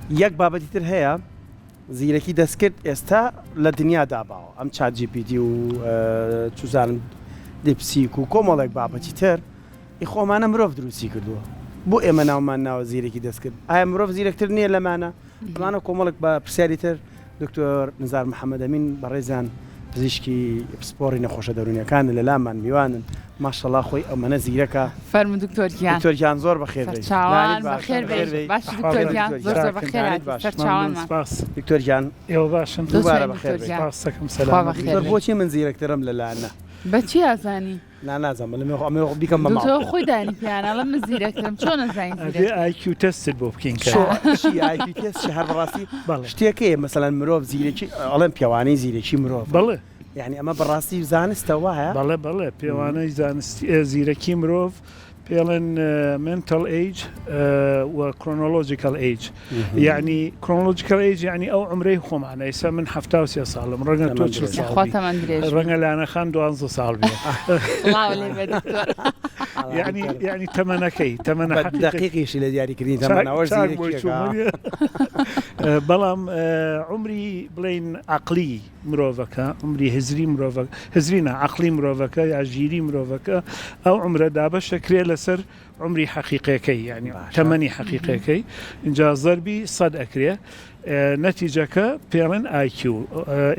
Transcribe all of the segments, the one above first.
یەک بابەتی تر هەیە زیرەکی دەستکرد ئێستا لە دنیادا باوە ئەم ChatGPT و چوزانم DeepSeek و کۆمەڵێک بابەتی تر ئی خۆ ئەمانە مرۆڤ دروستی کردووە بۆ ئێمە ناومان ناوە زیرەکی دەستکرد ئایا مرۆڤ زیرەکتر نییە لەمانە ئەمانە کۆمەڵێک بە پرسیاری تر دکتۆر نزار محەمەد ئەمین بەڕێزیان پزیشکی پسپۆڕی نەخۆشە دەروونیەکانن لە لامان میوانن ماشەڵا خۆی ئەمەنە زیرەکە. فەرموو دکتۆر گیان. دکتۆر گیان زۆر بەخێر بێی. سەرچاوان بەخێر بێی. باشی دکتۆر گیان زۆر زۆر بەخێر هاتی سەرچاوانمان. سپاس. دکتۆر گیان. ئێوە باشن؟ دووبارە بەخێر بێی. سپاس دەکەم سەلامەت بی. دکتۆر بۆچی من زیرەکترم لە لانە؟ بە چی ئەزانی؟ نا نازانم بەڵێ من ئەمەوێ بیکەم بە ماڵ. دکتۆر خۆی دانی پیانە ئەڵێ من زیرەکترم چۆن ئەزانی ئەبێ زیرەکترم؟ IQ test ت بۆ بکەین کە. چۆ چی IQ test چی هەر بەڕاستی بەڵێ. شتێک هەیە مەسەلەن مرۆڤ زیرەکی ئەڵێن پێوانەی زیرەکی مرۆڤ. بەڵێ. یانی ئەمە بەڕاستی زانستە وایە؟ بەڵێ بەڵێ پێوانەی زانستی زیرەکی مرۆڤ پێڵێن mental age و chronological age یعنی chronological age یعنی ئەو عمرەی خۆمانە ئێستا من 73 ساڵم ڕەنگە تۆ چل ساڵ خوا بی تەمەن درێژ بی. ڕەنگە لانە خان دوانزە ساڵ بێ سڵاو لێ بێ دکتۆر. یعنی یعنی تەمەنەکەی تەمەنە بە حەقیقی دەقیقیشی لە دیاریکردنی چاک تەمەنەوەش چاک بۆی زیرەکیەکە. چووم بەڵام عمری بڵێین عەقڵی مرۆڤەکە، عومری هزری مرۆڤەکە، هزری نا، عەقڵی مرۆڤەکە یا ژیری مرۆڤەکە، ئەو عومرە دابەش ئەکرێ لەسەر عومری حەقیقیەکەی، یانی تەمەنی حەقیقیەکەی، ئینجا زەربی سەد ئەکرێ، نەتیجەکە پێڵێن IQ،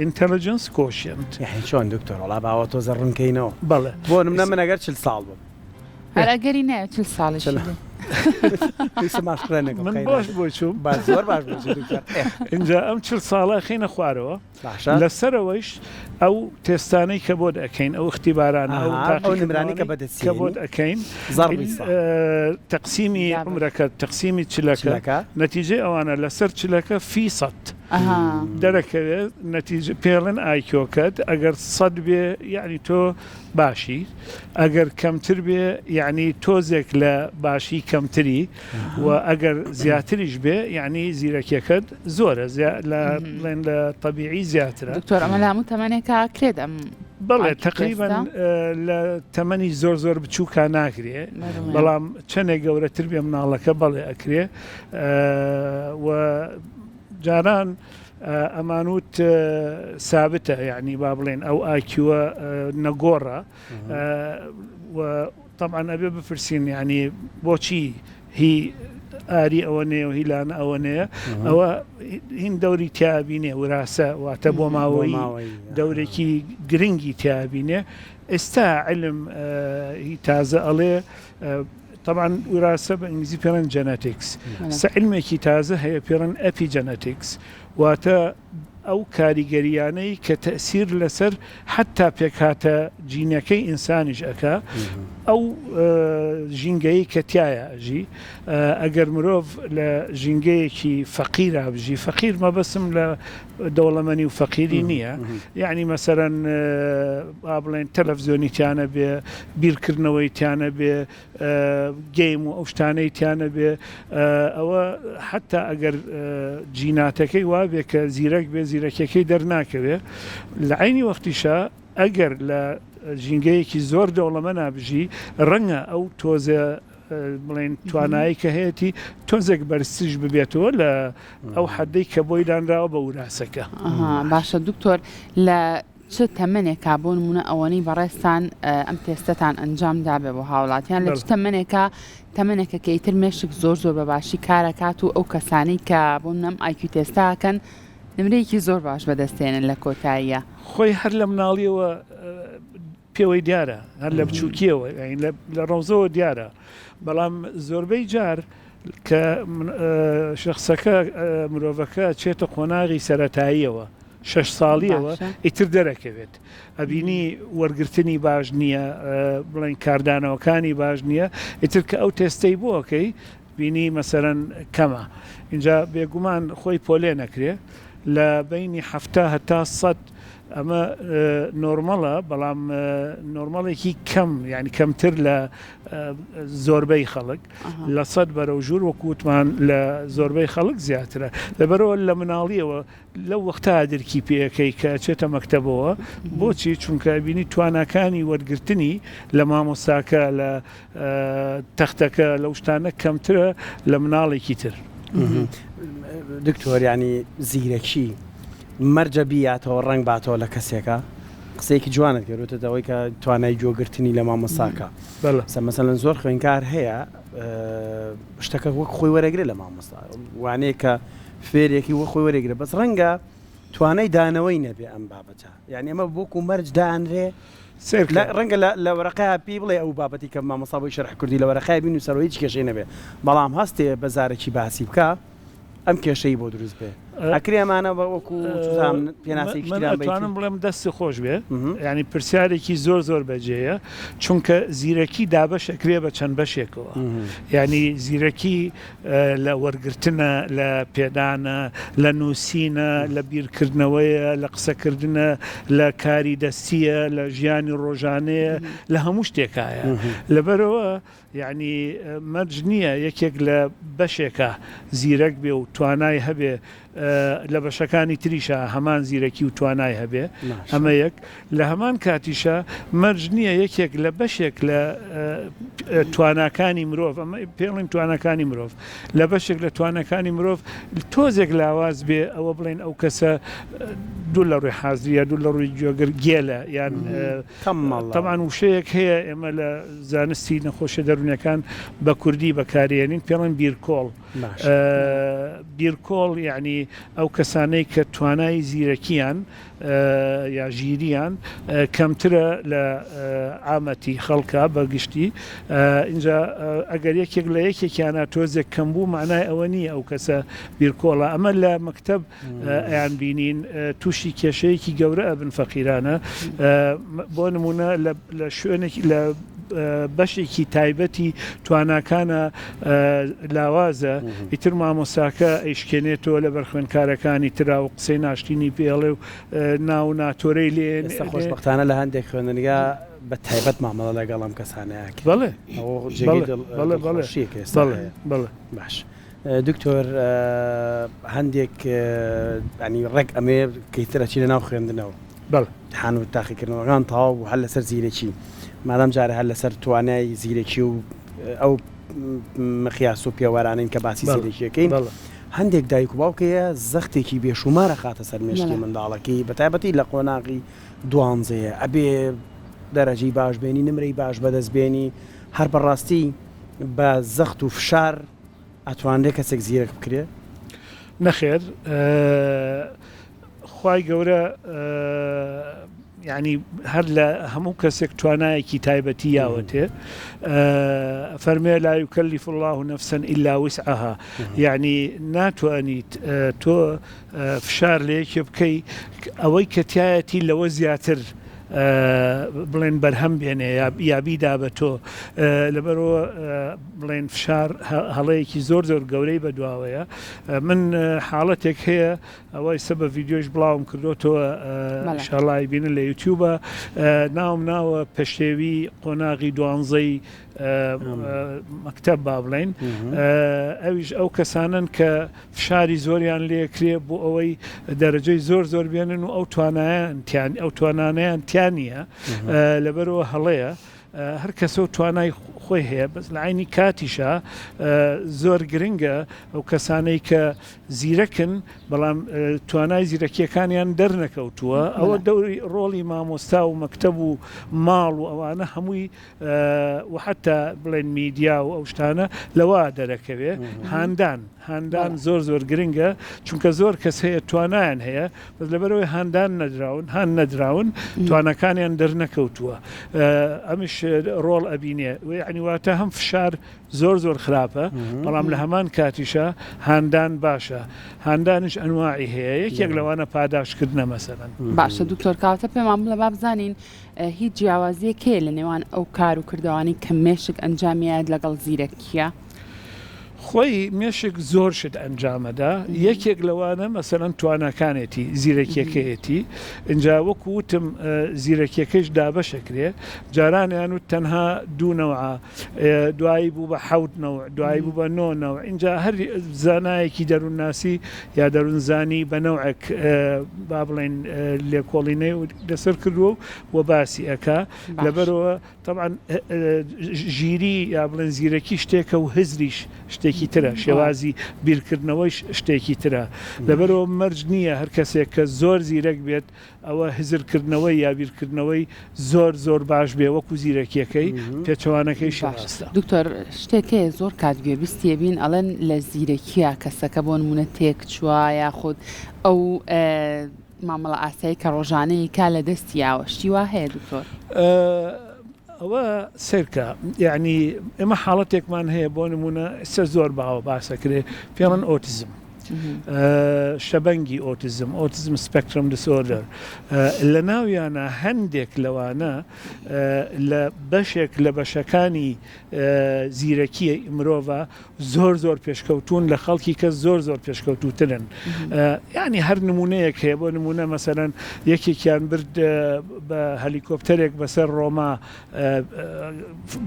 Intelligence Quotient. یانی چۆن دکتۆر؟ وەڵا با ئەوە تۆزە ڕوون کەینەوە. بەڵێ. بۆ نمونە من ئەگەر 40 ساڵ بم. هەر ئەگەری نایە 40 ساڵیشی بێ. من باش بۆی چووم. زۆر باش بۆ چووی دکتۆر. ئینجا ئەم 40 ساڵە ئەخەینە خوارەوە. باشە. لەسەرەوەیش ئەو تێستانەی کە بۆت ئەکەین، ئەو ئیختیبارانە، ئەو ئەها، ئەو نمرانەی کە تاقیکردنەوانەی بەدەست کە بۆت هێنی. ئەکەین، زەڕبی سا. تەقسیمی دابەش. عومرەکە، تەقسیمی چلەکە، چلەکە. نەتیجەی ئەوانە لەسەر چلەکە فی سەد ئەها. دەرەکەوێ، نەتیجە پێڵێن ئایکیۆکەت، ئەگەر سەد بێ یەعنی تۆ باشی، ئەگەر کەمتر بێ یەعنی تۆزێک لە باشی کەمتری و ئەگەر زیاتریش بێ یەعنی زیرەکیەکەت زۆرە لە بڵێن لە تەبیعی زیاترە. دکتۆر ئەمە لە هەموو تەمەنێکا کرێت ئەم بەڵێ تەقریبەن لە تەمەنی زۆر زۆر بچووکا ناکرێ بەڵام چەندێک گەورەتر بێ مناڵەکە بەڵێ ئەکرێ و جاران ئەمانوت سابتە یعنی با بڵێن ئەو ئاکیوە نەگۆڕە و تەبعەن ئەبێ بپرسین یعنی بۆچی هی ئاری ئەوە نێ و هیلانە ئەوە نێ ئەوە هین دەوری تیابینێ وراسە واتە بۆ ماوەی دەورێکی گرنگی تیابینێ ئێستا علم هی تازە ئەڵێ طبعا وراسە بە ئینگلیزی پێڵێن genetics سە علمێکی تازە هەیە پێڵێن epigenetics واتە ئەو کاریگەرییانەی کە تەئسیر لەسەر حەتتا پێکهاتە جینەکەی ئینسانیش ئەکا، ئەو ژینگەیەی کە تیایا ئەژی، ئەگەر مرۆڤ لە ژینگەیەکی فەقیرا بژی، فەقیر مەبەستم لە دەوڵەمەنی و فەقیری نییە، یەعنی مەسەلەن با بڵێین تەلەفزیۆنی تیا نەبێ، بیرکردنەوەی تیا نەبێ، game و ئەو شتانەی تیا نەبێ ئەوە حتا ئەگەر جیناتەکەی وابێ کە زیرەک بێ زیرەکیەکەی دەرناکەوێ لە عینی وەختیشا ئەگەر لە ژینگەیەکی زۆر دەوڵەمەنا بژی ڕەنگە ئەو تۆزێ بڵێن توانایی کە هەیەی تۆزێک بەرزتریش ببێتەوە لە ئەو حەدەی کە بۆی دانراوە بە وراسەکە. باشە دکتۆر لە چ تەمەنێکا بۆ نمونە ئەوەنەی بەڕێزتان ئەم تێستەتان ئەنجام دابێ بۆ هاوڵاتیان لە چ تەمەنێکا تەمەنێکە کە ئیتر مێشک زۆر زۆر بە باشی کارەکات و ئەو کەسانەی کە بۆ نمونە ئەم IQ test ە ئەکەن نمرەیەکی زۆر باش بەدەستێنن لە کۆتاییە. خۆی هەر لە مناڵیەوە پێوەی دیارە هەر لە بچووکیەوە یانی لە ڕەوزەوە دیارە بەڵام زۆربەی جار کە شخصەکە مرۆڤەکە چێتە قۆناغی سەتاییەوە شەش ساڵیەوە ئیتر دەرەکەوێت ئەبینی وەرگرتنی باش نییە بڵێن کاردانەوەکانی باش نییە ئیتر کە ئەو تێستەی بۆکەی بینی مەسەرەن کەمە اینجا بێگومان خۆی پۆلێ نەکرێ لە بینی هەفتا هەتا سەد ئەمە نۆرمەڵە بەڵام نۆرمەڵێکی کەم یعنی کەمتر لە زۆربەی خەڵک لە سەد بەرەو ژوور وەکووتمان لە زۆربەی خەڵک زیاترە لەبەرەوە لە مناڵیەوە لەو وەختە درکی پێەکەی کە ئەچێتە مەکتەبەوە بۆچی چونکە بینی تواناکانی وەرگرتنی لە مامۆستاکە لە تەختەکە لەو شتانە کەمترە لە مناڵێکی تر. دکتۆر یانی زیرەکی مەرجە بیاتەوە ڕەنگ باتەوە لە کەسێکە قسەیەکی جوانت کرد وتت ئەوەی کە توانای گوێگرتنی لە مامۆستاکە بەڵێ. سە مەسەلەن زۆر خوێنکار هەیە شتەکە وەک خۆی وەرەگرێ لە مامۆستا وانەیە کە فێرێکی وەک خۆی وەرەگرێ بەس ڕەنگە توانای دانەوەی نەبێ ئەم بابەتە یعنی ئەمە وەکو مەرج دانرێ سەیر لە کە. ڕەنگە لە لە وەرەقەیا پێی بڵێ ئەو بابەتی کە مامۆستا بۆی شەرح کردی لە وەرەقەیا بینوسەرەوە هیچ کێشەی نەبێ بەڵام هەستێ بە زارەکی باسی بکا ئەم کێشەی بۆ دروست بێ ئەکرێ ئەمانە بە وەکو چوزانم پێناسەیەکی من تریان بەیتی؟ ئەتوانم بڵێم دەست خۆش بێ یانی پرسیارێکی زۆر زۆر بەجێیە چونکە زیرەکی دابەش ئەکرێ بە چەند بەشێکەوە یانی زیرەکی لە وەرگرتنە، لە پێدانە، لە نووسینە، لە بیرکردنەوەیە، لە قسەکردنە، لە کاری دەستییە، لە ژیانی ڕۆژانەیە، لە هەموو شتێکایە. لەبەرئەوە یانی مەرج نییە یەکێک لە بەشێکا زیرەک بێ و توانای هەبێ لە بەشەکانی تریشا هەمان زیرەکی و توانای هەبێ، ئەمە یەک. لە هەمان کاتیشا مەرج نییە یەکێک لە بەشێک لە تواناکانی مرۆڤ، ئەمە پێڵین تواناکانی مرۆڤ، لە بەشێک لە تواناکانی مرۆڤ تۆزێک لاواز بێ ئەوە بڵێن ئەو کەسە دوور لە ڕووی حازری یا دوور لە ڕووی گوێگر گێلە یان تەبعەن وشەیەک هەیە ئێمە لە زانستی نەخۆشیە دەروونیەکان بە کوردی بەکارێنین پێڵێن بیرکۆڵ. بیرکۆڵ یەعنی ئەو کەسانەی کە توانای زیرەکیان یا ژیریان کەمترە لە عامەتی خەڵکا بە گشتی ئینجا ئەگەر یەکێک لە یەکێکیانە تۆزێک کەم بوو معنای ئەوە نییە ئەو کەسە بیرکۆڵە ئەمە لە مەکتەب ئەیان بینین تووشی کێشەیەکی گەورە ئەبن فەقیرانە بۆ نمونە لە شوێنێکی لە بەشێکی تایبەتی تواناکانە لاوازە ئیتر مامۆساکە ئەیشکێنێتەوە لەبەر خوێندکارەکانی ترا و قسەی ناشتینی پێڵێ و ناو ناتۆرەی لێ ئێستا خۆشبەختانە لە هەندێک خوێندنگا بە تایبەت مامەڵە لەگەڵ ئەم کەسانە ئەکرێت. بەڵێ ئەوە جێگەی بەڵێ بەڵێ بەڵێ دڵخۆشییە کە ئێستا بەڵێ هەیە. بەڵێ. باش دکتۆر هەندێک ینی ڕێک ئەمەیە کەیتر ئەچینە ناو خوێندنەوە. بەڵێ. امتحان و تاقیکردنەوەکان تەواو بوو هەر لەسەر زیرەکی مادام جارێ هەر لەسەر توانای زیرەکی و ئەو مقیاس و پێوەرانەین کە باسی بەڵێ زیرەکیەکەین بەڵێ. هەندێک دایک و باوک هەیە زەختێکی بێشومار ئەخاتە سەر مێشکی بەڵێ. منداڵەکەی بە تایبەتی لە قۆناغی دوانزەیە ئەبێ دەرەجەی باش بێنی نمرەی باش بەدەست بێنی هەر بەڕاستی بە زەخت و فشار ئەتوانرێ کەسێک زیرەک بکرێ؟ نەخێر خوای گەورە یعنی هەر لە هەموو کەسێک توانایەکی تایبەتی یاوەتێ فەرمێ لا يكلف الله نفسا إلا وسعها یعنی ناتوانیت تۆ فشار لە یەکێ بکەی ئەوەی کە تایەتی لەوە زیاتر بڵێن بەرهەم بێنێ یا بیدا بە تۆ لەبەرەوە بڵێن فشار هەڵەیەکی زۆر زۆر گەورەی بەدواوەیە من حاڵەتێک هەیە ئەوە ئیستا بە ڤیدیۆش بڵاوم کردۆتەوە ئیشاڵا ئەیبینن لە یوتیوبە ناوم ناوە پەشێوی قۆناغی دوانزەی مەکتەب با بڵێین ئەویش ئەو کەسانن کە فشاری زۆریان لێکرێ بۆ ئەوەی دەرەجەی زۆر زۆر بێنن و ئەو توانایان تیان ئەو توانانیان تیا نییە لەبەرەوە هەڵەیە هەر کەسە و توانای خۆی هەیە بەس لە عینی کاتیشا زۆر گرنگە ئەو کەسانەی کە زیرەکن بەڵام توانای زیرەکیەکانیان دەرنەکەوتووە ئەوە دەوری ڕۆڵی مامۆستا و مەکتەب و ماڵ و ئەوانە هەمووی و حتا بڵێن میدیا و ئەو شتانە لەوە دەرەکەوێ هاندان هاندان زۆر زۆر گرنگە چونکە زۆر کەس هەیە توانایان هەیە بەس لەبەرەوەی هاندان نەدراون هان نەدراون توانەکانیان دەرنەکەوتووە ئەمش ڕۆڵ ئەبینێ یعنی واتە هەم فشار زۆر زۆر خراپە بەڵام لە هەمان کاتیشا هاندان باشە هاندانیش ئەنواعی هەیە یەکێک لەوانە پاداشتکردنە مەسەلەن. باشە دکتۆر کەواتە پێمان بڵێ با بزانین هیچ جیاوازیەک هەیە لە نێوان ئەو کار و کردەوانەی کە مێشک ئەنجامیات لەگەڵ زیرەکیە؟ خۆی مێشک زۆر شت ئەنجامەدا یەکێک لەوانە مەسەلەن تواناکانێتی زیرەکیەکەیەتی ئینجا وەکو وتم زیرەکیەکەیش دابەشەکرێ جارانیان وت تەنها دوو نەوعە دوایی بوو بە حەوت نەوع دوایی بوو بە نۆ نەوع ئینجا هەر زانایەکی دەروونناسی یا دەروونزانی بە نەوعێک با بڵێین لێکۆڵینەی لەسەر کردووە و باسی ئەکا لەبەرەوە تەبعەن ژیری یا بڵێن زیرەکی شتێکە و هزریش شتێکی. شتێکی ترە، شێوازی بیرکردنەوەیش شتێکی ترە. لەبەرئەوە مەرج نییە هەر کەسێک کە زۆر زیرەک بێت ئەوە هزرکردنەوەی یا بیرکردنەوەی زۆر زۆر باش بێ وەکو زیرەکیەکەی، پێچەوانەکەیشی باش ڕاستە. دکتۆر شتێک هەیە زۆر کات گوێبیستی ئەبین ئەڵێن لە زیرەکیە کەسەکە بۆ نمونە تێکچوە یاخود ئەو مامەڵە ئاسایی کە ڕۆژانە ئەیکا لە دەستی یاوە شتی وا هەیە دکتۆر؟ ئەوە سەیرکە یەعنی ئێمە حاڵەتێکمان هەیە بۆ نمونە ئێستا زۆر باوە باسەکرێ پێڵن ئۆتیزم شەبەنگی ئۆتیزم Autism Spectrum Disorder لە ناویانە هەندێک لەوانە لە بەشێک لە بەشەکانی زیرەکی مرۆڤە زۆر زۆر پێشکەوتوون لە خەڵکی کە زۆر زۆر پێشکەوتووترن یعنی هەر نمونەیەک هەیە بۆ نمونە مەسەرەن یەکێکیان برد بە هەلیکۆپتەرێک بەسەر ڕۆما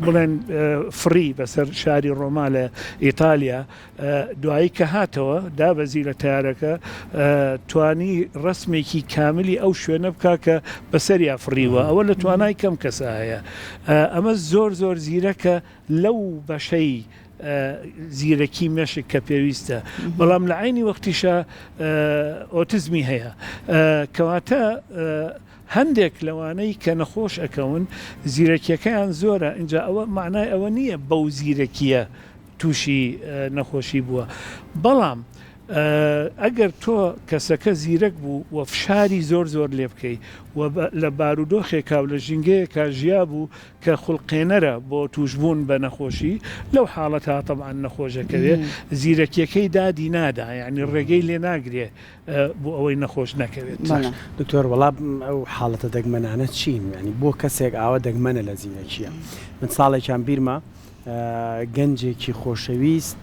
بڵێن فڕی بەسەر شاری ڕۆما لە ئیتالیا دوایی کە هاتەوە دابەزی لە تارەکە توانی ڕسمێکی کاملی ئەو شوێنە بک کە بەسەریا فڕیوە ئەوە لە توانای کەم کەسە هەیە ئەمە زۆر زۆر زیرەکە لەو بەشەی زیرەکی مێشک کە پێویستە بەڵام لە عەینی وەختیشا ئۆتزمی هەیە کەواتە هەندێک لەوانەی کە نەخۆش ئەکەون زیرەکیەکەیان زۆرە ئینجا ئەوە معنای ئەوە نییە بەو زیرەکیە تووشی نەخۆشی بووە بەڵام ئەگەر تۆ کەسەکە زیرەک بوو و فشاری زۆر زۆر لێ بکەی و لە بارودۆخێکا و لە ژینگەیەکا ژیا بوو کە خوڵقێنەرە بۆ تووشبوون بە نەخۆشی، لەو حاڵەتە تەبعەن نەخۆش ئەکەوێ، زیرەکیەکەی دادی نادا، یانی ڕێگەی لێ ناگرێ بۆ ئەوەی نەخۆش نەکەوێت. باش دکتۆر وەڵا ئەو حاڵەتە دەگمەنانە چین؟ یانی بۆ کەسێک ئاوا دەگمەنە لە زیرەکیە؟ من ساڵێکیان بیرمە گەنجێکی خۆشەویست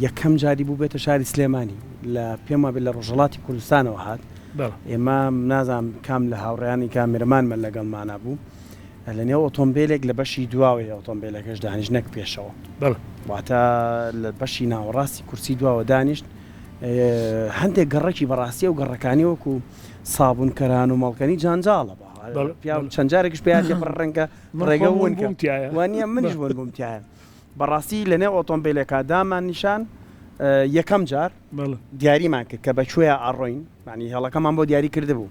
یەکەم جاری بوو بێتە شاری سلێمانی لە پێم وابێت لە ڕۆژهەڵاتی کوردستانەوە هات ئێمە نازانم کام لە هاوڕێیانی کامێرەمانمان لەگەڵمانا بوو لە نێو ئۆتۆمبیلێک لە بەشی دواوەی ئۆتۆمبیلەکەش دانیشت نەک پێشەوە واتە لە بەشی ناوەڕاستی کورسی دواوە دانیشت هەندێک گەڕەکی بەڕاستی و گەڕەکانی وەکو سابونکەران و مەڵکەنی جانجاڵە بە چەند جارێکش پێیان پڕ ڕەنگە ڕێگە ون وانە منیش ون بووم تایە بەڕاستی لە نێو ئۆتۆمبیلێکا دامان نیشان یەکەم جار دیاریمان کرد کە بە کوێیا ئەڕۆین یانی هێڵەکەمان بۆ دیاری کردبوو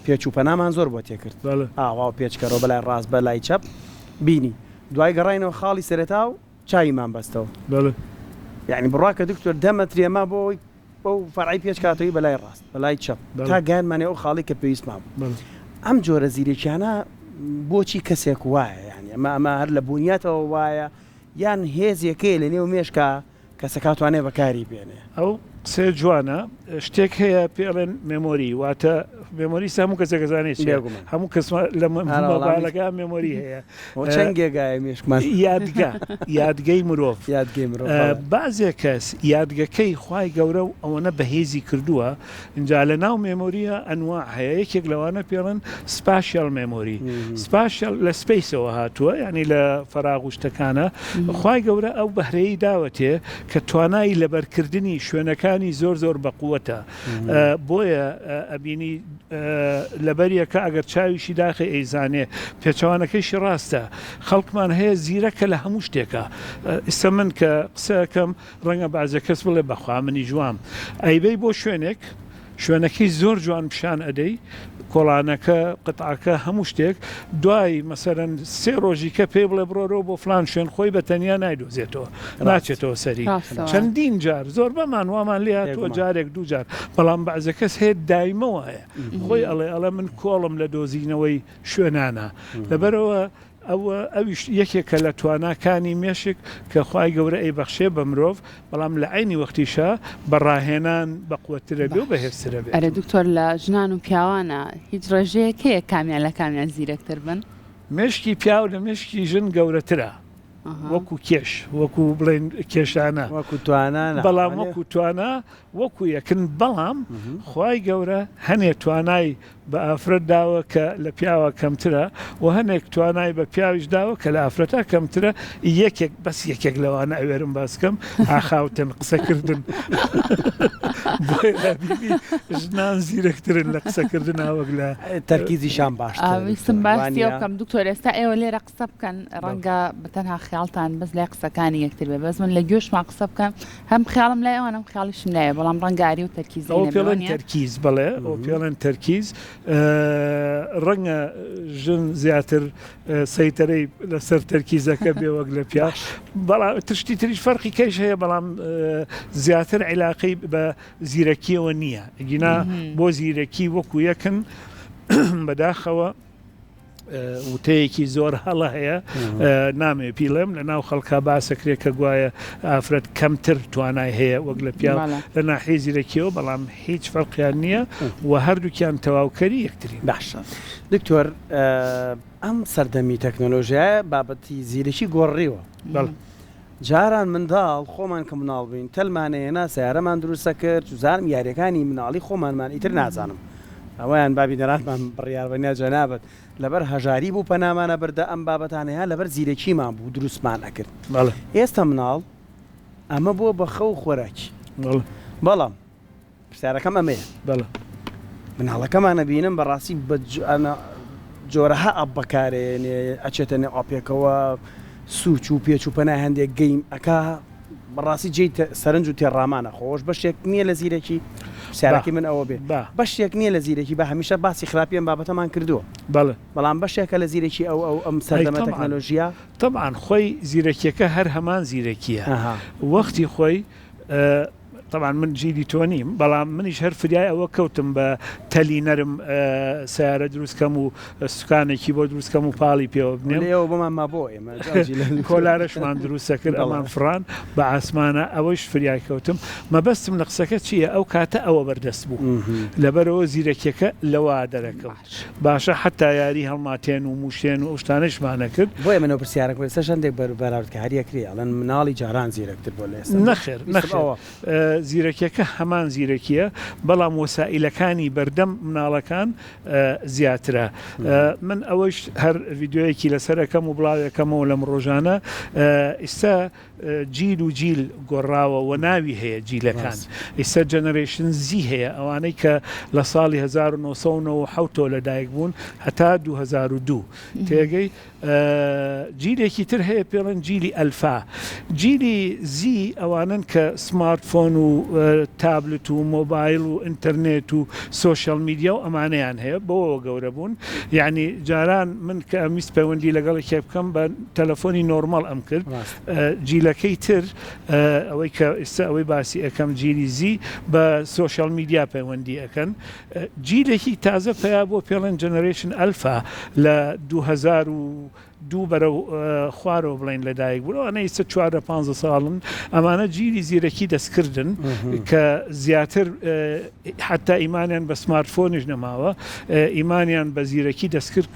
پێچ و پەنامان زۆر بۆ تێکرد ئاوا و پێچکەرەوە بەلای ڕاست بە لای چەپ بینی دوای گەڕاینەوە خاڵی سەرەتا و چاویمان بەستەوە یانی بڕوا کە دکتۆر دە مەترێ ما بۆ ئەوەی بەو فەرعی پێچ کاتەوەی بەلای ڕاست بەلای چەپ تا گەیاندمانە ئەو خاڵی کە پێویستمان بوو ئەم جۆرە زیرەکیانە بۆچی کەسێک وایە یانی ئەمە ئەمە هەر لە بونیاتەوە وایە یان هێزێکەیە لە نێو مێشکا کەسەکە توانێ بەکاری بێنێ. ئەو قسەیە جوانە شتێک هەیە پێ ئەڵێن memory واتە memory سە هەموو کەسێک ئەزانێ چیە بێگومان. هەموو کەس لە مۆبایلەکە memory هەیە بۆ چەند گێگایە مێشکمان؟ یادگە یادگەی مرۆڤ یادگەی مرۆڤ بەڵێ. بەعزێ کەس یادگەکەی خوای گەورە و ئەوەنە بەهێزی کردووە ئینجا لە ناو memory یا ئەنواع هەیە یەکێک لەوانە پێڵێن spatial memory spatial لە space ەوە هاتووە یانی لە فەراغ و شتەکانە خوای گەورە ئەو بەهرەی داوەتێ کە توانای لەبەرکردنی شوێنەکانی زۆر زۆر بەقوەتە بۆیە ئەبینی لەبەریەکە ئەگەر چاویشی داخێ ئەیزانێ پێچەوانەکەیشی ڕاستە خەڵکمان هەیە زیرەکە لە هەموو شتێکە ئیستا من کە قسەکەم ڕەنگە بەعزێ کەس بڵێ بەخوا منیش وام. ئەیبەی بۆ شوێنێک، شوێنەکەی زۆر جوان پیشان ئەدەی، کۆڵانەکە، قتعەکە، هەموو شتێک، دوای مەسەلەن سێ ڕۆژی کە پێی بڵێ بڕۆرەوە بۆ فلان شوێن خۆی بە تەنیا نایدۆزێتەوە، ناچێتەوە سەری. چەندین جار زۆربەمان وامان لێ هاتووە جارێک دوو جار، بەڵام بەعزێ کەس هەیە دایمە وایە، خۆی ئەڵێ ئەڵێ من کۆڵم لە دۆزینەوەی شوێنانە. لەبەرئەوە ئەوە ئەویش یەکێکە لە تواناکانی مێشک کە خوای گەورە ئەیبەخشێ بە مرۆڤ، بەڵام لە عەینی وەختیشا بە ڕاهێنان بەقوەترەبێ و باش بەهێزترەبێت. ئەرێ دکتۆر لە ژنان و پیاوانا هیچ ڕێژەیەک هەیە کامیان لە کامیان زیرەکتر بن؟ مێشکی پیاو لە مێشکی ژن گەورەترە وەکو کێش وەکو بڵێین کێشانە وەکو توانا نا بەڵام وەکو توانا وەکو یەکن بەڵام خوای گەورە هەنێ توانای بە ئافرەت داوە کە لە پیاوە کەمترە و هەنێک توانای بە پیاویش داوە کە لە ئافرەتا کەمترە یەکێک بەس یەکێک لەوانە ئەوێرم باس کەم ئاخاوتن قسەکردن. بۆیە بینی ژنان زیرەکترن لە قسەکردنا وەک لە تەرکیزیشان باشترە ویستم دکتۆر باسی ئەو وانیە؟ بکەم دکتۆر ئێستا ئێوە لێرە قسە بکەن ڕەنگە بە تەنها خیاڵتان بەس لای قسەکانی یەکتر بێ بەس من لە گوێشمان قسە بکەم هەم خیاڵم لای ئەوان هەم خیاڵیشم لایە بەڵام ڕەنگە ئاری و تەرکیزەی ئەوە نەبێ پێڵێن وانیە؟ تەرکیز بەڵێ ئەوە پێڵێن تەرکیز ڕەنگە ژن زیاتر سەیتەرەی لەسەر تەرکیزەکە بێ وەک لە پیا بەڵام تشتی تریش فەرقی کەش هەیە بەڵام زیاتر عیلاقەی بە زیرەکیەوە نییە گینا بۆ زیرەکی وەکو یەکن بەداخەوە وتەیەکی زۆر هەڵە هەیە نامێ پیڵێم لە ناو خەڵکا باسەکرێ کە گوایە ئافرەت کەمتر توانای هەیە وەک لە پیا لە ناحیەی زیرەکیەوە بەڵام هیچ فەرقیان نییە و هەردووکیان تەواوکەری یەکترین. باشە دکتۆر ئەم سەردەمی تەکنەلۆژیایە بابەتی زیرەکی گۆڕیوە. بەڵێ. جاران منداڵ خۆمان کە مناڵ بووین تەلمان ئەهێنا سەیارەمان دروست ئەکرد چوزانم یاریەکانی مناڵی خۆمانمان ئیتر نازانم ئەوەیان با بینەرانمان بڕیار بەن یا جەنابت لەبەر هەژاری بوو پەنامان ئەبردە ئەم بابەتانە یا لەبەر زیرەکیمان بوو دروستمان ئەکرد بەڵێ. ئێستا مناڵ ئەمە بووە بە خەو و خۆراکی بەڵێ. بەڵام پرسیارەکەم ئەمەیە. بەڵێ. مناڵەکەمان ئەبینم بەڕاستی بە جۆرەها ئەپ بەکارێنێ ئەچێتە نێو ئەپێکەوە سوچ و پێچ و پەنای هەندێک گەیم ئەکا بەڕاستی جێی سەرنج و تێڕامانە خۆش بەشێک نییە لە زیرەکی پرسیارەکەی من ئەوە بێ بەشێک نییە لە زیرەکی بە هەمیشە باسی خراپی ئەم بابەتەمان کردووە بەڵێ بەڵام بەشێکە لە زیرەکی ئەو ئەو ئەم سەردەمە تەکنەلۆژیا تەبعەن خۆی زیرەکیەکە هەر هەمان زیرەکیە وەختی خۆی تەبعەن من جیلی تۆ نیم بەڵام منیش هەر فریای ئەوە کەوتم بە تەلی نەرم سەیارە دروست کەم و سوکانێکی بۆ دروست کەم و پاڵی پێوە بنێم. ئێوە بۆمان مابۆ ئێمە کۆلارەشمان دروست دەکرد ئەمان فڕان بە ئاسمانە ئەوەیش فریای کەوتم مەبەستم لە قسەکە چییە ئەو کاتە ئەوە بەردەست بوو لەبەرەوە زیرەکیەکە لەوە دەرەکەوت. باشە حەتا یاری هەڵماتێن و موشێن و ئەو شتانەیشمان ئەکرد. بۆیە من ئەو پرسیارەم کرد ئێستاش هەندێک بەراوردکاری ئەکرێ ئەڵێن مناڵی جاران زیرەکتر بووە لە ئێستا. نەخێر نەخێر زیرەکیەکە هەمان زیرەکیە بەڵام وەسائیلەکانی بەردەم مناڵەکان زیاترە من ئەوەیش هەر ڤیدیۆیەکی لەسەر ئەکەم و بڵاوێکەمەوە لەم ڕۆژانە ئیستا جیل و جیل گۆڕاوە و ناوی هەیە جیلەکان ئیستا Generation Z هەیە ئەوانەی کە لە ساڵی 1997 تۆ لەدایک بوون هەتا 2002 تێگەی جیلێکی تر هەیە پێڵێن جیلی ئەلفا جیلی زی ئەوانن کە smartphone و تابلت و مۆبایل و ئینتەرنێت و social media و ئەمانەیان هەیە بەوەوە گەورە بوون یعنی جاران من کە ئەمویست پەیوەندی لەگەڵ یەکێک بکەم بە تەلەفۆنی normal ئەم کرد جیلەکەی تر ئەوەی کە ئیستا ئەوەی باسی ئەکەم جیلی زی بە social media پەیوەندی ئەکەن جیلێکی تازە پەیا بۆ پێڵێن Generation Alpha لە 2002 بەرەو خوارەوە بڵێن لەدایک بوون ئەوانە ئیستا چواردە پانزە ساڵن ئەمانە جیلی زیرەکی دەستکردن کە زیاتر حتا ئیمانیان بە smartphone یش نەماوە ئیمانیان بە زیرەکی دەستکرد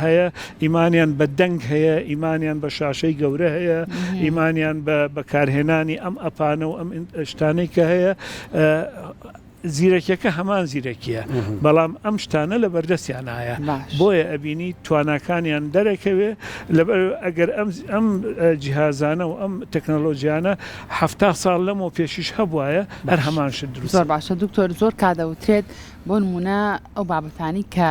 هەیە ئیمانیان بە دەنگ هەیە، ئیمانیان بە شاشەی گەورە هەیە، ئیمانیان بە بەکارهێنانی ئەم ئەپانە و ئەم شتانەی کە هەیە، زیرەکیەکە هەمان زیرەکیە بەڵام ئەم شتانە لە بەردەستیانایە بۆیە ئەبینی تواناکانیان دەرەکەوێ لەبەر ئەگەر ئەم ئەم جیهازانە و ئەم تەکنەلۆژیانە حەفتا ساڵ لەمەو پێشیش هەبوایە هەر هەمان شت دروست زۆر باشە دکتۆر زۆر کات دەوترێت بۆ نموونە ئەو بابەتانەی کە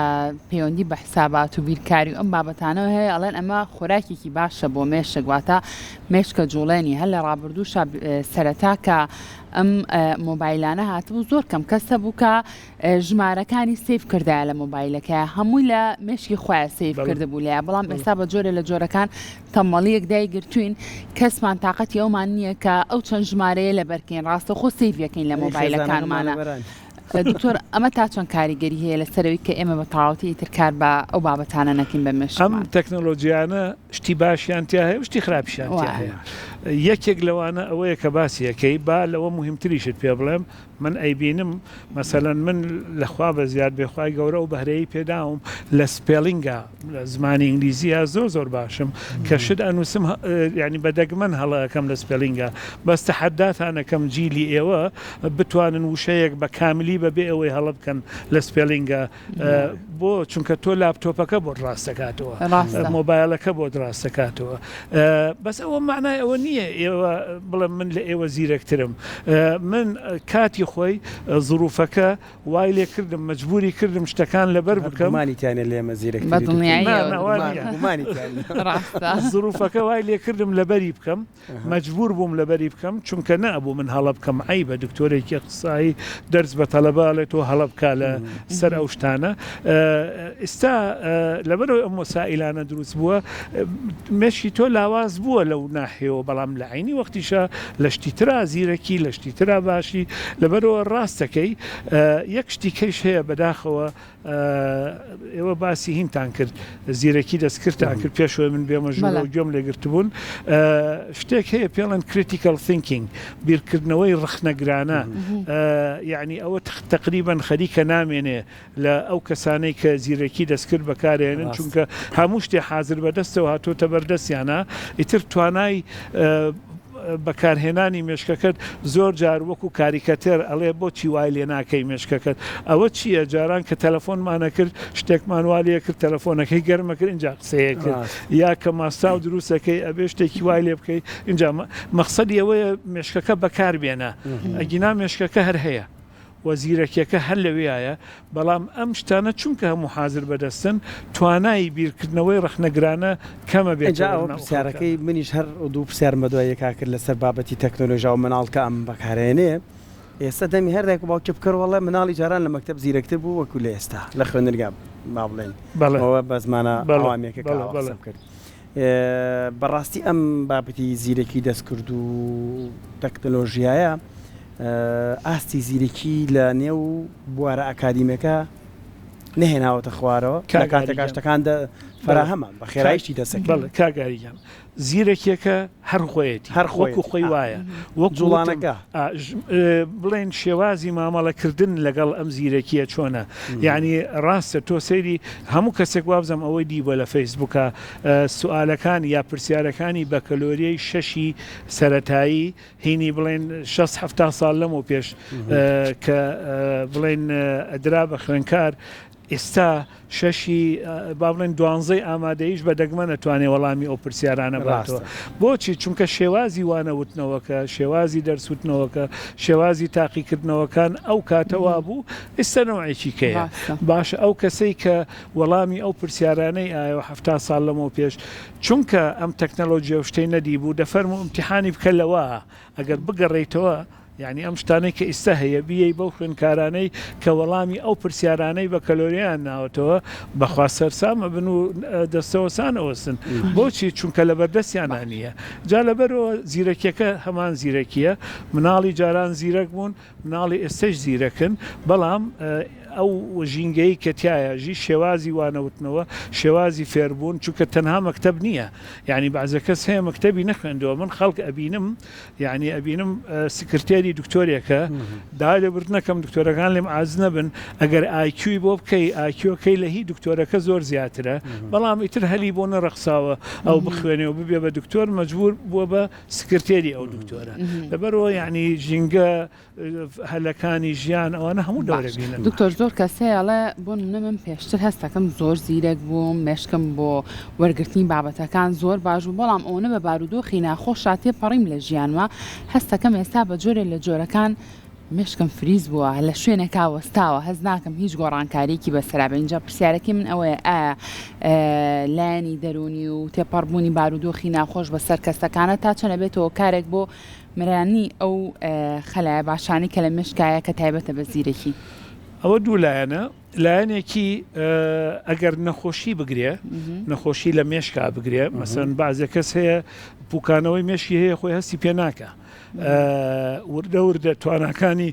پەیوەندی بە حسابات و بیرکاری و ئەم بابەتانەوە هەیە ئەڵێن ئەمە خۆراکێکی باشە بۆ مێشک واتە مێشکە جوڵێنی هەر لە ڕابردووشا سەرەتا کە ئەم مۆبایلانە هاتبوو زۆر کەم کەس هەبوو کە ژمارەکانی save کردایە لە مۆبایلەکە هەمووی لە مێشکی خۆیان save کردبوو لە بەڵام ئێستا بە جۆرە لە جۆرەکان تەمەڵیەک دایگرتوین کەسمان تااقەتی ئەومان نییە کە ئەو چەند ژمارەیە لەبەرکەین ڕاستەوخۆ save یەکەین لە مۆبایلەکانمانە. دکتۆر ئەمە تا چەند کاریگەری هەیە لەسەرەوەی کە ئێمە بە تەواوەتی ئیتر کار بە ئەو بابەتانە نەکەین بە ئەم مێشکمان؟ تەکنەلۆجیانە شتی باشیان تیا هەیە و شتی خراپیشیان تیا وایە. هەیە. یەکێک لەوانە ئەوەیە کە باسی ئەکەی، با لەوە موهیمتریشت پێ بڵێم، من ئەیبینم مەسەلەن من لە خوا بە زیاد بێ خوای گەورە ئەو بەهرەیەی پێداوم لە spelling ا لە زمانی ئینگلیزیا زۆر زۆر باشم کە شت ئەنووسم یانی بە دەگمەن هەڵە ئەکەم لە spelling ا بەس تەحەداتان ئەکەم جیلی ئێوە بتوانن وشەیەک بە کاملی بە بێ ئەوەی هەڵە بکەن لە spelling ا بۆ چونکە تۆ لاپتۆپەکە بۆت ڕاست دەکاتەوە مۆبایلەکە بۆت ڕاست دەکاتەوە بەس ئەوە معنای ئەوە نییە. نییە ئێوە بڵێم من لە ئێوە زیرەکترم. من کاتی خۆی زروفەکە وای لێ کردم مەجبوری کردم شتەکان لەبەر هەر بکەم. گومانی تیا نیە لە ئێمە بە زیرەکتری دکتۆر. دڵنیاییەوە نا نا وا دکتۆر. نییە. گومانی تیا نیە. ڕاستە. زروفەکە وای لێ کردم لەبەری بکەم. مەجبور بووم لەبەری بکەم چونکە نەئەبوو من هەڵە بکەم عەیبە دکتۆرێکی اختصائی دەرس بە تەلەبە ئەڵێ تۆ هەڵە بکە لە سەر ئەو شتانە ئیستا لەبەرئەوەی ئەم وەسائیلانە دروست بووە مێشکی تۆ لاواز بووە لەو ناحیەوە بەڵام لە عەینی وەختیشا لە شتی ترا زیرەکی لە شتی ترا باشی لەبەرئەوە ڕاستەکەی یەک شتی کەیش هەیە بەداخەوە ئێوە باسی هینتان کرد زیرەکی دەستکردتان کرد پێشەوەی من بێمە ژوورەوە گوێم لێگرتبوون شتێک هەیە پێڵێن critical thinking بیرکردنەوەی ڕەخنەگرانە یعنی ئەوە تقریبا خەریکە نامێنێ لە ئەو کەسانەی کە زیرەکی دەستکرد بەکارێنن چونکە هەموو شتێ حاضر بەدەستەوە هاتۆتە بەردەستیانە ئیتر توانای بەکارهێنانی مێشکەکەت زۆر جار وەکو کاریکەتێر ئەڵێ بۆچی وای لێ ناکەی مێشکەکەت ئەوە چییە جاران کە تەلەفۆنمان ئەکرد شتێکمان وا لێ کرد تەلەفۆنەکەی گەرم ئەکرد ئینجا قسەیە کرد یا کە ماستاو دروست ئەکەی ئەبێ شتێکی وای لێ بکەی ئینجا مەخسەدی ئەوەیە مێشکەکە بەکار بێنە ئەگینا مێشکەکە هەر هەیە. و زیرەکیەکە هەر لەوێیایە، بەڵام ئەم شتانە چونکە هەموو حازر بەدەستن، توانای بیرکردنەوەی ڕەخنەگرانە کەمە ئینجا بێتەوە ئەوە لەناو ئەو پرسیارەکەی خەڵکانە. منیش هەر دوو پرسیارم بەدوای یەکا کرد لەسەر بابەتی تەکنۆلۆژیا و مناڵ کە ئەم بەکارئەیەنێ ئێستا دەمی هەر دایک و باوکێ بکەرەوە ئەڵێ مناڵی جاران لە مەکتەب زیرەکتر بوو وەکو لە ئێستا لە خوێندنگا با بڵێین بەڵێ ئەوە بە زمانە بەڵێ عەوامیەکە کە بەڵێ ئاوا بەڵێ. قسەم کرد بەڕاستی ئەم بابەتی زیرەکی دەستکرد و تەکنۆلۆژیایە ئاستی زیرەکی لە نێو بوارە ئەکادیمەکە نەهێناوەتە خوارەوە لە کاتێکا شتەکان فەراهەمە بە خێراییشی دەسەکەن. کاک ئاری گیان زیرەکیەکە هەر خۆیەتی هەر وەکو خۆیەتی خۆی وایە وەکو وتم جوڵانەکە. بڵێن شێوازی مامەڵەکردن لەگەڵ ئەم زیرەکیە چۆنە یعنی ڕاستە تۆ سەیری هەموو کەسێک وابزانم ئەوەی دیبوە لە فەیسبوکا سوئالەکان یا پرسیارەکانی بەکەلۆریەی شەشی سەرەتایی هینی بڵێن شەست حەفتا ساڵ لەمەو پێش کە بڵێن ئەدرا بە خوێنکار ئێستا شەشی با بڵێن دوانزەی ئامادەیش بە دەگمەن ئەتوانێ وەڵامی ئەو پرسیارانە باتەوە بۆچی چونکە شێوازی وانە وتنەوەکە شێوازی دەرس وتنەوەکە شێوازی تاقیکردنەوەکان ئەو کاتە وابوو ئێستا نەوعێکی کەیە باشە ئەو کەسەی کە وەڵامی ئەو پرسیارانەی ئایەوە حەفتا ساڵ لەمەو پێش چونکە ئەم تەکنەلۆجیا و شتەی نەدیبوو دەفەرموو ئیمتیحانی بکە لەوە ئەگەر بگەڕێیتەوە یانی ئەم شتانەی کە ئیستا هەیە بیەی بەو خوێندکارانەی کە وەڵامی ئەو پرسیارانەی بەکەلۆریایان ناوەتەوە بەخوا سەرسام ئەبن و دەستەوەسان ئەوەستن بۆچی چونکە لەبەردەستیانا نییە جا لەبەرەوە زیرەکیەکە هەمان زیرەکیە مناڵی جاران زیرەک بوون مناڵی ئێستەش زیرەکن، بەڵام ئەو ژینگەی کە تیایا ژی، شێوازی وانەوتنەوە، شێوازی فێربوون، چونکە تەنها مەکتەب نییە، یانی بەعزێ کەس هەیە مەکتەبی نەخوێندووە، من خەڵک ئەبینم، یانی ئەبینم سکرتێری دکتۆرێکە، داوای لێبوردن ئەکەم دکتۆرەکان لێم عاجز نەبن، ئەگەر ئایکیوی بۆ بکەی، ئایکیوەکەی لە هی دکتۆرەکە زۆر زیاترە، بەڵام ئیتر هەلی بۆ نەڕەخساوە ئەو بخوێنێ و ببێ بە دکتۆر، مەجبور بووە بە سکرتێری ئەو دکتۆرە لەبەرەوە یعنی ژینگە هەلەکانی ژیان ئەوانە هەموو دەورە بینن. دکتۆر زۆر کەس هەیە ئەڵێ بۆ نمونە من پێشتر هەستەکەم زۆر زیرەک بووم مێشکم بۆ وەرگرتنی بابەتەکان زۆر باش بوو بەڵام ئەوەنە بە بارودۆخی ناخۆشا تێپەڕیم لە ژیانما هەستەکەم ئێستا بە جۆرێ لە جۆرەکان مێشکم فریز بووە لە شوێنێکا وەستاوە هەست ناکەم هیچ گۆڕانکاریەکی بەسەرا بێ ئینجا پرسیارەکەی من ئەوەیە ئایا لایەنی دەروونی و تێپەڕبوونی بارودۆخی ناخۆش بەسەر کەسەکانە تا چەند ئەبێتە هۆکارێک بۆ مرانی ئەو خەلایە باشانەی کە لە مێشکایە کە تایبەتە بە زیرەکی؟ ئەوە دوو لایەنە لایەنێکی ئەگەر نەخۆشی بگرێ نەخۆشی لە مێشکا بگرێ مەسەن بازێ کەس هەیە پوکانەوەی مێشکی هەیە خۆی هەستی پێ ناکە وردە وردە تواناکانی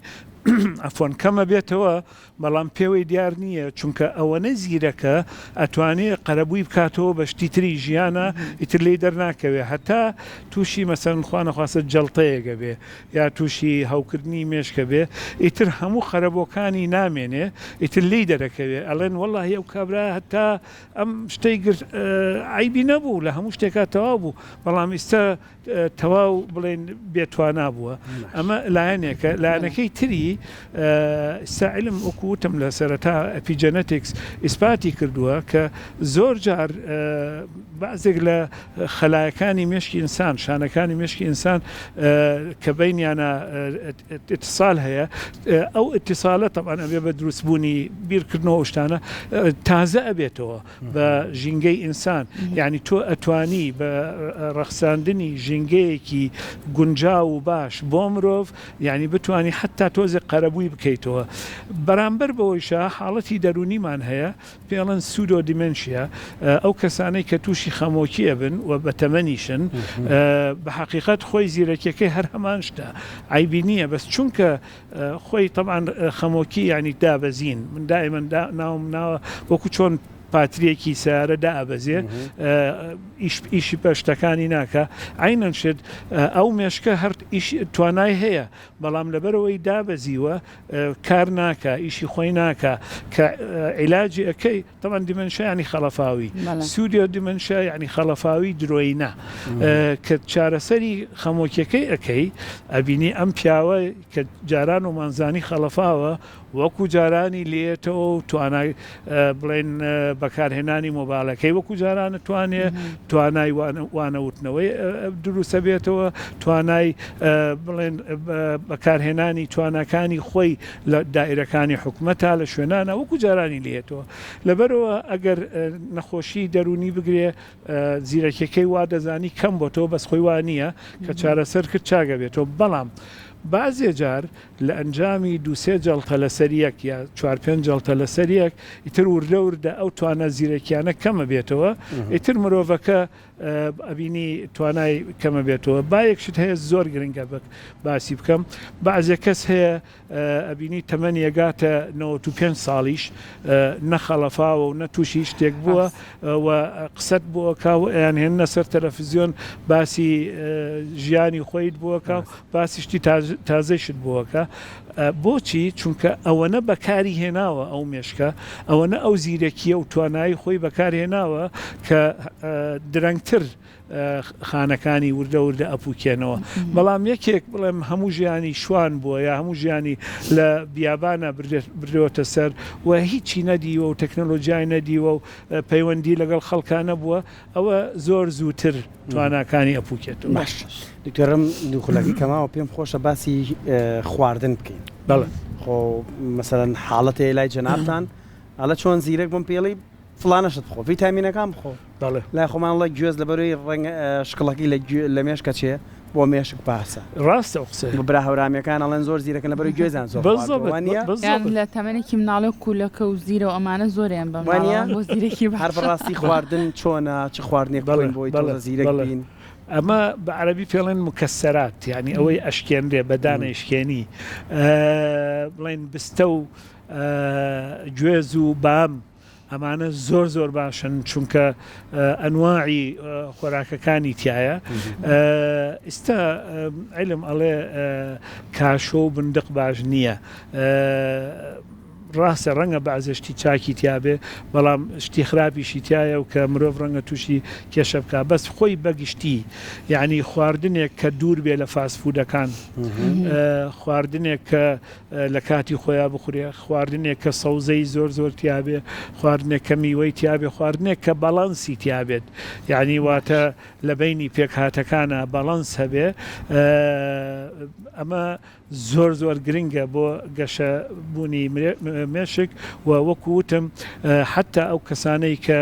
ئەفۆن کەمە بێتەوە بەڵام پێوەی دیار نییە چونکە ئەوەنە زیرەکە ئەتوانێ قەرەبووی بکاتەوە بە شتی تری ژیانە ئیتر لێی دەرناکەوێ هەتا تووشی مەسەلەن خوا نەخواستە جەڵتەیەک ئەبێ یا تووشی هەوکردنی مێشک ئەبێ ئیتر هەموو قەرەبۆکانی نامێنێ ئیتر لێی دەرەکەوێ ئەڵێن وەڵاهی ئەو کابرا هەتا ئەم شتەی گرت عەیبی نەبوو لە هەموو شتێکا تەواو بوو بەڵام ئیستا تەواو بڵێن بێتوانا بووە ئەمە لایەنێکە لایەنەکەی تری. زیرەکی ئیستا عیلم وەکو وتم لە سەرەتا epigenetics ئیسپاتی کردووە کە زۆر جار بەعزێک لە خەلایەکانی مێشکی ئینسان شانەکانی مێشکی ئینسان کە بینیانە ئیتسال هەیە ئەو ئیتسالە تەبعەن ئەبێ بە دروستبوونی بیرکردنەوە شتانە تازە ئەبێتەوە بە ژینگەی ئینسان یعنی تۆ ئەتوانی بە ڕەخساندنی ژینگەیەکی گونجاو و باش بۆ مرۆڤ یعنی بتانی حتا تۆزێک قەرەبووی بکەیتەوە بەرامبەر بەوەیشە حاڵەتی دەرونیمان هەیە پێڵەن pseudo dementia ئەو کەسانەی کە تووشی خەمۆکی ئەبن و بەتەمەنیشن بە حەقیقەت خۆی زیرەکیەکەی هەر هەمان شتە عەیبی نییە بەس چونکە خۆی تەبعەن خەمۆکی یانی دابەزین من دائیمەن ناوم ناوە وەکو چۆن پاتریەکی سیارە دائەبەزێ ئیشی بە شتەکانی ناکە عینەن شت ئەو مێشکە هەر توانای هەیە بەڵام لەبەرەوەی دابەزیوە کار ناکە ئیشی خۆی ناکە کە عیلاجی ئەەکەی تەبعەن dementia یانی خەڵەفاوی pseudo dementia یانی خەڵەفاوی درۆینە کە چارەسەری خەمۆکیەکەی ئەەکەی ئەبینی ئەم پیاوە کە جاران و مانزانی خەڵەفاوە وەکو جارانی لێتەوە و توانای بڵێن بەکارهێنانی مۆبایلەکەی وەکو جارانە توانێ توانای وانەوتنەوەی دروستە بێتەوە توانای بڵێن بەکارهێنانی تواناکانی خۆی لە دائیرەکانی حکومەتا لە شوێنانا وەکو جارانی لێتەوە لەبەرئەوە ئەگەر نەخۆشی دەروونی بگرێ زیرەکیەکەی وا دەزانی کەم بۆتەوە بەس خۆی وا نییە کە چارەسەر کرد چاگە بێتەوە بەڵام بازێ جار لە ئەنجامی دووسێ جەڵتە لەسەر یەک یا چوار پێنج جەڵتە لەسەر یەک ئیتر وردە وردە ئەو توانا زیرەکیانە کەمە بێتەوە ئیتر مرۆڤەکە ئەبینی توانای کەمە بێتەوە با یەک شت هەیە زۆر گرنگە باسی بکەم بەعزێ کەس هەیە ئەبینی تەمەنی ئەگاتە 95 ساڵیش نە خەڵەفاوە و نە تووشی شتێک بووە و قسەت بۆ ئەکا و ئەیان هێننە سەر تەلەفزیۆن باسی ژیانی خۆیت بۆ ئەکا و باسی شتی تازەیشت بۆ ئەکا بۆچی؟ چونکە ئەوەنە بەکاری هێناوە ئەو مێشکە، ئەوەنە ئەو زیرەکییە و توانایی خۆی بەکار هێناوە کە درەنگتر خانەکانی وردە وردە ئەپوکێنەوە. بەڵام یەکێک بڵێم هەموو ژیانی شوان بووە یا هەموو ژیانی لە بیابانا بردووەتە سەر و هیچی نەدیوە و تەکنەلۆجیای نەدیوە و پەیوەندی لەگەڵ خەڵکا نەبووە، ئەوە زۆر زووتر تواناکانی ئەپوکێتەوە. باش دکتۆرم دوو خولەکی کەماوە پێم خۆشە باسی خواردن بکەین. بەڵێ. خۆ مەسەلەن حاڵەتێ لای جەنابتان ئەڵێ چۆن زیرەک بم پێڵی فڵانە شت بخۆ ڤیتامینەکان بخۆ. بەڵێ. لای خۆمان ئەڵێ گوێز لەبەرەوەی ڕەنگ شکڵەکەی لە گوێ لە مێشک ئەچێ بۆ مێشک باسە. ڕاستە ئەو قسەیە. برا هەورامیەکان ئەڵێن زۆر زیرەکن لەبەرەوەی گوێزیان زۆر خواردووە وا نییە؟ یان لە تەمەنێکی مناڵی و کولەکە و زیرە و ئەمانە زۆریان بە وا نییە؟ مناڵان بۆ زیرەکی هەر باشە. بەڕاستی خواردن چۆنە چ خواردنێک بەڵێ بخۆین بۆی بەڵێ تۆزە زیرەک بەڵێ بین؟ ئەمە بە عەرەبی پێڵێن مکسرات یانی ئەوەی ئەشکێنرێ بە دانە ئەشکێنی بڵێن بستە و گوێز و بام ئەمانە زۆر زۆر باشن چونکە ئەنواعی خۆراکەکانی تایە ئیستا علم ئەڵێ کاشۆ و بندق باش نییە ڕاستە ڕەنگە بەعزێ شتی چاکی تیابێ بەڵام شتی خراپیشی تایە و کە مرۆڤ ڕەنگە تووشی کێشە بکا بەس خۆی بەگشتی یعنی خواردنێک کە دوور بێ لە fast food ەکان خواردنێک کە لە کاتی خۆیا بخورێ، خواردنێک کە سەوزەی زۆر زۆر تیابێ، خواردنێک کە میوەی تیابێ، خواردنێک کە باڵانسی تیابێت یانی واتە لە بەینی پێکهاتەکانا باڵانس هەبێ ئەمە زۆر زۆر گرنگە بۆ گەشە بوونی مێشک و وەکو وتم حەتا ئەو کەسانەی کە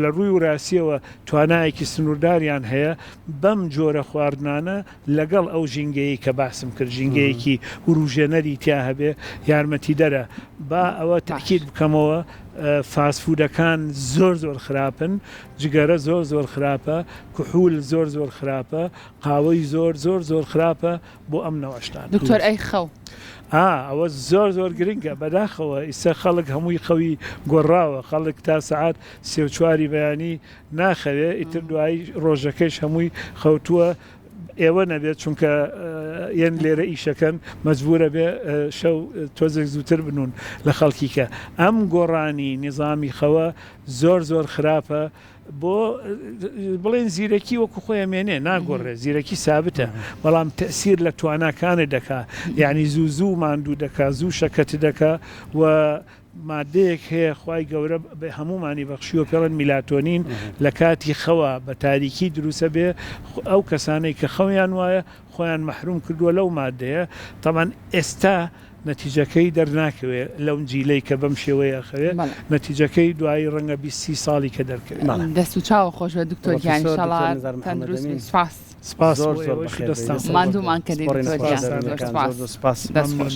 لە ڕووی وراسیەوە توانایەکی سنوورداریان هەیە بەم جۆرە خواردنانە لەگەڵ ئەو ژینگەیەی کە باسم کرد ژینگەیەکی وروژێنەری تیا هەبێ یارمەتیدەرە با ئەوە تەئکید بکەمەوە fast food ەکان زۆر زۆر خراپن جگەرە زۆر زۆر خراپە کحول زۆر زۆر خراپە قاوەی زۆر زۆر زۆر خراپە بۆ ئەم نەوعە شتانە. دکتۆر ئەی خەو؟ ئا ئەوە زۆر زۆر گرنگە بەداخەوە ئیستا خەڵک هەمووی خەوی گۆڕاوە خەڵک تا سەعات سێ و چواری بەیانی ناخەوێ ئیتر دوایی ڕۆژەکەیش هەمووی خەوتووە ئێوە نەبێت چونکە یەن لێرە ئیشەکەن مەجبورە بێ شەو تۆزێک زووتر بنوون لە خەڵکی کە ئەم گۆڕانی نیزامی خەوە زۆر زۆر خراپە. بۆ بڵێن زیرەکی وەکو خۆی ئەمێنێ ناگۆڕێ زیرەکی سابتە بەڵام تەسیر لە تواناکانت دەکا یعنی زوو زوو ماندوو دەکا زوو شەکەت دەکا و مادەیەک هەیە خوای گەورە بە هەموومانی بەخشیوە پێڵێن میلاتۆنین لە کاتی خەوە بە تاریکی دروسە بێ ئەو کەسانەی کە خەویان وایە خۆیان مەحروم کردووە لەو مادەیە تەبعەن ئێستا نەتیجەکەی دەرناکەوێ لەو جیلەی کە بەم شێوەیە ئەخەوێ نەتیجەکەی دوایی ڕەنگە 20 سی ساڵی کە دەرکەوێ. دەست و چاوە خۆش بێت دکتۆر گیان ئیشەڵا تەندروست بی سپاس. سپاس زۆر زۆر بەخێر بێی. ماندوومان کردی دکتۆر گیان زۆر سپاس. دەست خۆش.